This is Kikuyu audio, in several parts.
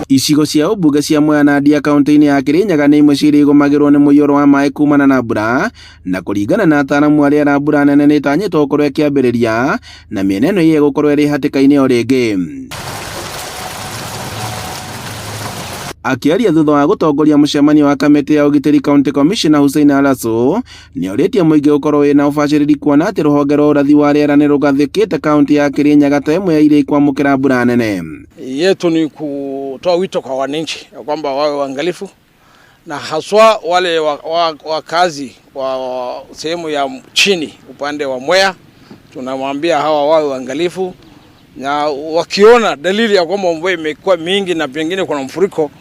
Icigo cia ũmbunge cia Mwea na Ndia kaunti-inĩ ya Kirinyaga nĩ imwe cia iria igũmagĩrwo nĩ mũiyũro wa maĩ kumana na mbura, na kũringana na ataaramu a rĩera mbura nene nĩ ĩtanyĩtwo gũkorwo ĩkĩambĩrĩria na mĩena ĩno ĩgũkorwo ĩrĩ hatĩka-inĩ o rĩngĩ. Akĩaria thutha wa gũtongoria mũcemanio wa kamĩtĩ ya ũgitĩri County Commissioner Hussein Alaso nĩ orĩtie mũingĩ gũkorwo wĩna ũbacĩrĩri kuona atĩ rũhonge rwa ũrathi wa rĩera nĩ rũgathĩkĩte kaunti ya Kirinyaga ta ĩmwe ya iria ikwamũkĩra mbura nene. Yetu ni kutoa wito kwa wananchi ya kwamba wawe waangalifu na haswa wale wakazi wa, wa sehemu ya chini upande wa Mwea, tunamwambia hawa wawe waangalifu na wakiona dalili ya kwamba mvua imekuwa mingi na pengine kuna mfuriko,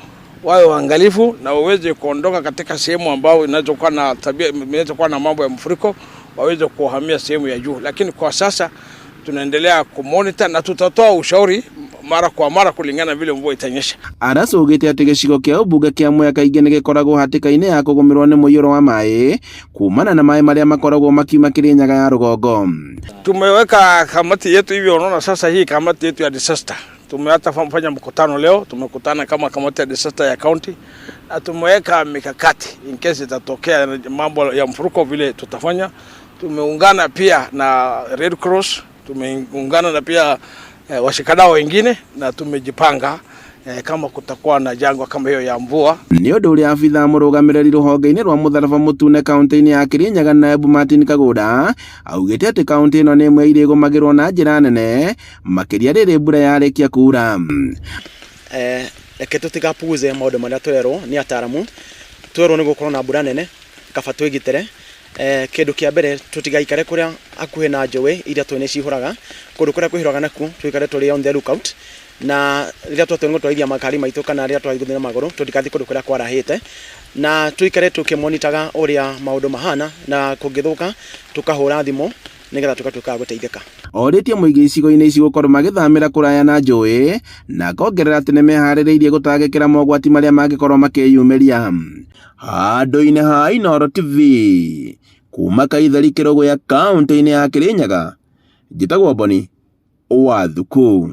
wawe waangalifu na waweze kuondoka katika sehemu ambayo inaweza kuwa na tabia, inaweza kuwa na mambo ya mfuriko, waweze kuhamia sehemu ya juu. Lakini kwa sasa tunaendelea kumonitor na tutatoa ushauri mara kwa mara kulingana vile mvua itanyesha. Arasu augĩte atĩ gĩcigo kĩa ũmbunge kĩa Mwea kaingĩ nĩ gĩkoragwo hatĩka-inĩ ya kũgũmĩrwo nĩ mũiyũro wa maĩ kumana na maĩ marĩa makoragwo makiuma Kirinyaga ya rũgongo. Tumeweka kamati yetu hivyo, unaona sasa hii kamati yetu ya disaster tumehata fanya mkutano leo, tumekutana kama kamati ya disaster ya county na tumeweka mikakati in case itatokea mambo ya mfuruko vile tutafanya. Tumeungana pia na Red Cross, tumeungana na pia washikadau wengine na tumejipanga kama kutakuwa na jangwa kama hiyo ya mvua. Nĩ ũndũ ũrĩa abithaa mũrũgamĩrĩri rũhonge-inĩ rwa mũtharaba mũtune kaunti-inĩ ya Kirinyaga Naibu Martin Kagũnda augĩte atĩ kaunti ĩno nĩ ĩmwe iria igũmagĩrwo na njĩra nene makĩria rĩrĩ mbura yarĩkia kuura. Reke tũtigapuuze maũndũ marĩa tũrerwo nĩ ataramu. Twerwo nĩ gũkorwo na mbura nene kaba twĩgitĩre. Kĩndũ kĩa mbere tũtigaikare kũrĩa hakuhĩ na njũĩ iria tũĩ nĩ cihũraga, kũndũ kũrĩa kwĩhũraga nakuo tũikare tũrĩ on the lookout, na rĩrĩa twatua nĩ gũtwarithia makari maitũ kana rĩrĩa twathiĩ na magũrũ tũtigathiĩ kũndũ kũrĩa kwarahĩte, na tũikare tũkĩmonitaga ũrĩa maũndũ mahana, na kũngĩthũka tũkahũra thimũ nĩgetha tũgatuĩka a gũteithĩka. Orĩtie mũingĩ icigo-inĩ ici gũkorwo magĩthamĩra kũraya na njũĩ na akongerera atĩ nĩmeharĩrĩirie gũtangĩkĩra mogwati marĩa mangĩkorwo makĩyumĩria. Handũ-inĩ ha Inooro TV kuma Kaitheri Kĩrũgũya kaũntĩ-inĩ ya Kĩrĩnyaga, njĩtagwo Boni wa Thuku.